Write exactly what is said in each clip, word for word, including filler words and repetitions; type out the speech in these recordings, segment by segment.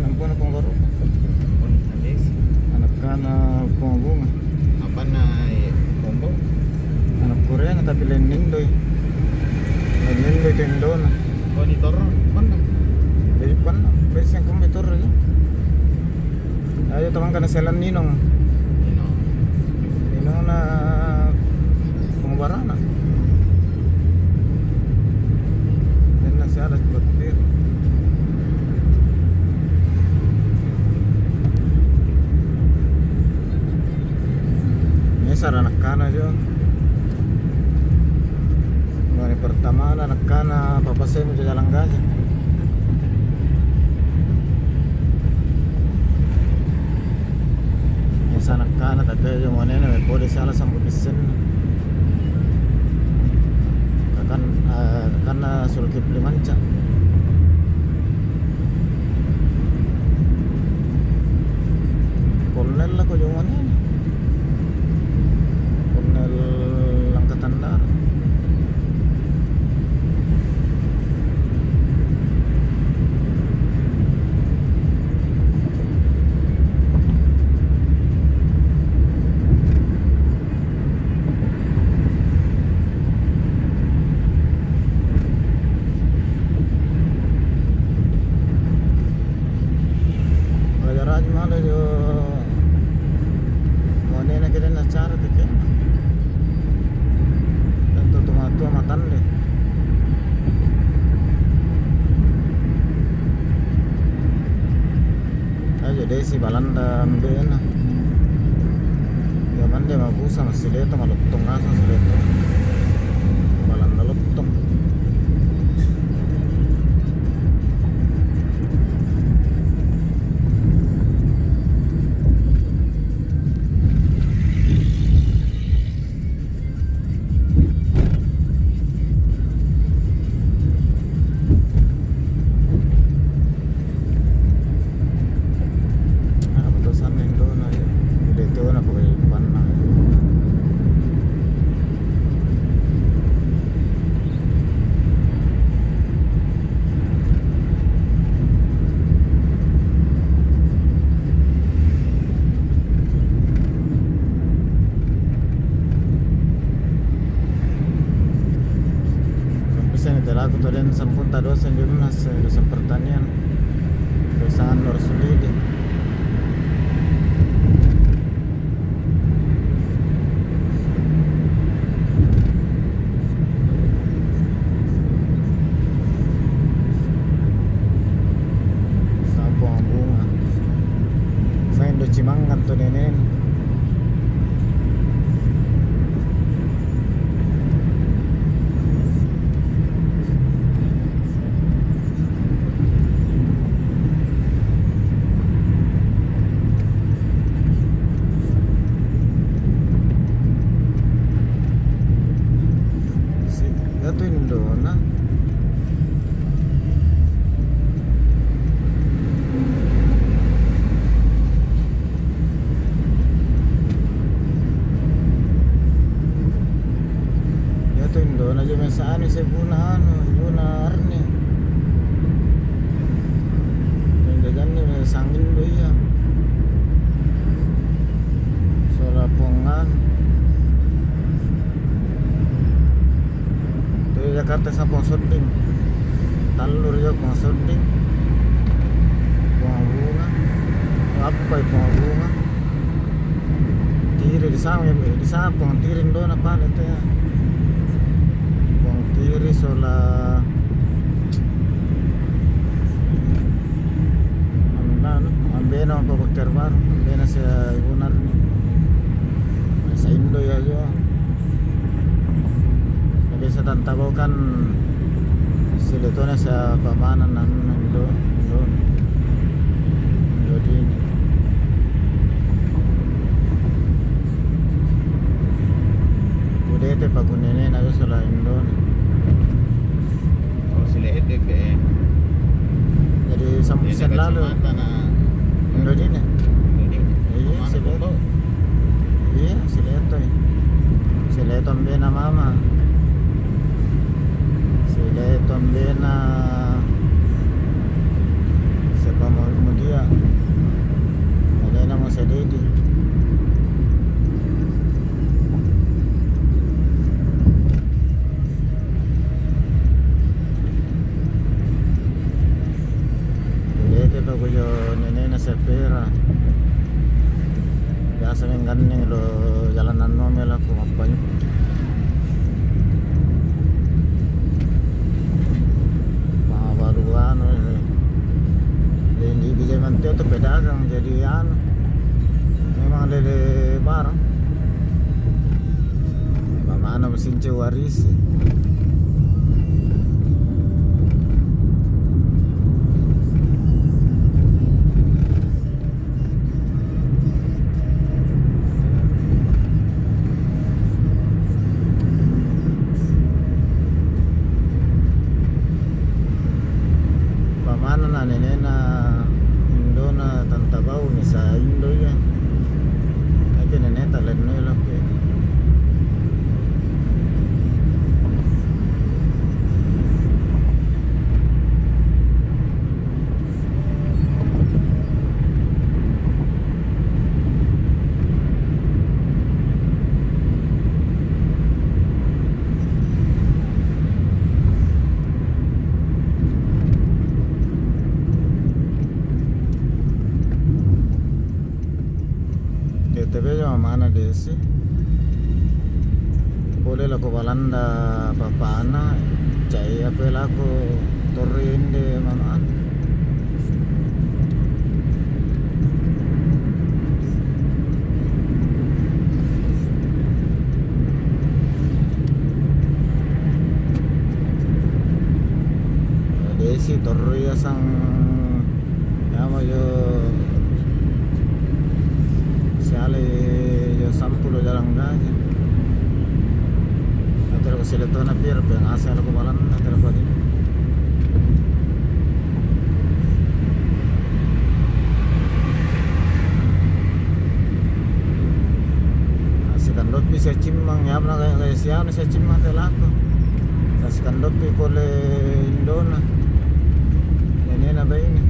Ampuna Pong Baru. Pun habis. Anak-anak Pong Bunga. Apa na, eh, Bombo? Anak Korea na tapi lain Nindoi. Lain Nindoi tendona. Kau di Torro, mana? Jadi pan, besi yang kami Torro ya. Ayo teman kana selan Ninong. Ninong. Ninong na pengubarana. Dan nasi ada seperti Nyesara nakkana jo. Mari pertamana nakkana papasemu jo jalang gaja. Nyesa nakkana tapi jo monena me pole sala sambu pissenna. Kakan, eh, kakanna sulu kipli manca. Kolonel lako jongannya. Kolonel Angkatan Darat. Raja-raja male jo monena kedenna cara teke. Tentu tuma-tuma matande. Ayo desi Balanda ambena. Jamanna mabusa massileto, malottong ngaseng sileto. Balanda lottong. Ah, betul sana Indona ya. Udah itu nak pakai panah. Sampai saya telaku tuh dan sampun tak dosen jurnas, dosen pertanian, dosen Nur Sulidi. Sampung bunga. Saya Indo Cimangan tuh nenen. Siagang tu Indona. Iatu Indona je mesa'nu sebuna anu, sebuna arni. Jajanni mesang Indo iya. Sola Pongan. Ri Jakarta sa Pong Sodding. Tallu ri Pong Sodding. Pong Bunga. Appai Pong Bunga. Tiri di sana, di sana Pong Tiri Indona pale teh. Pong Tiri sola Anu, anu, ambena Pak Baktiar Baru, ambena sia Ibu Narni. Saindo ya jo. Biasa tantabo kan siletona sia pamanang anu Indo, Indo, Indo dini. Budete pagunene na jo selain Indo. Oh, sile'de' pe. Jadi sampai sen lalu. Indo dini. Iya, sileto. Iya, sileto. Sileto ambena mama. Sileto ambena siapa mau mudia. Kujo nenena Sepera. Biasa meng gandeng lo jalan annome lako mappanyu. Mabalu anu, eh, di, di Bijayamantio tu pedagang, jadi anu, memang lele barang. Mamana mesin cewarisi. Pamana na nenena indona Tantabau, nisa indo iya. Nakke neneta lennoe loke. Tete beja mamana Desi. Pole lako Balanda papana, cai apa lako torri inde mamana. Desi torri asang. Yamo jo siale jo sampulo jalang gaji. Atau ko siale tona piro pe ngaseng lako Balanda, atau ko di. Sikandoppi sia cimmang, yamo na kaya, kaya sianu sia cimmang tau lako. Na sikandoppi pole indona. Nenena baine.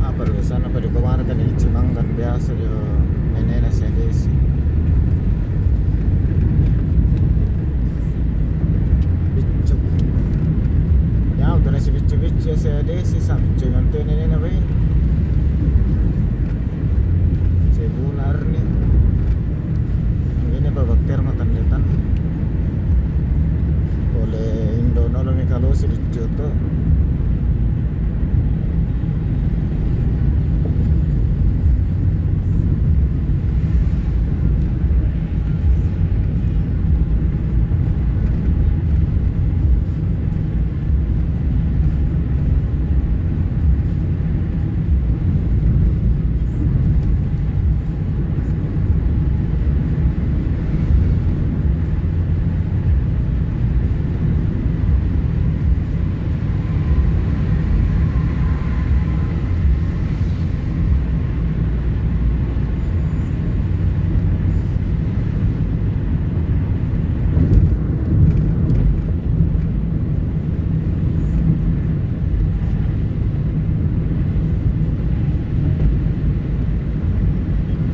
Apa biasana pada kemarin kan ini cimanggang biasa jo nenena sia Desi. Biccu. Ya, udah nasi biccu-biccu sia Desi, sa biccu ngantu nenena baine. Saya bunar nih. Ini babakter matan detan. Pole indo nolomi kalosi biccu to.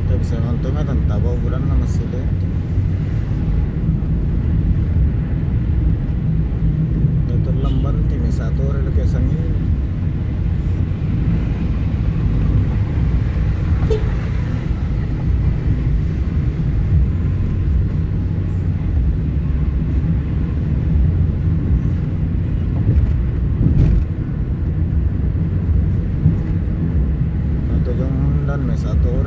Tapi saya nonton kan tabau bulanna masih lento. Itu lambanti mesa tore lo kayak sangini. Natojong dan mesa to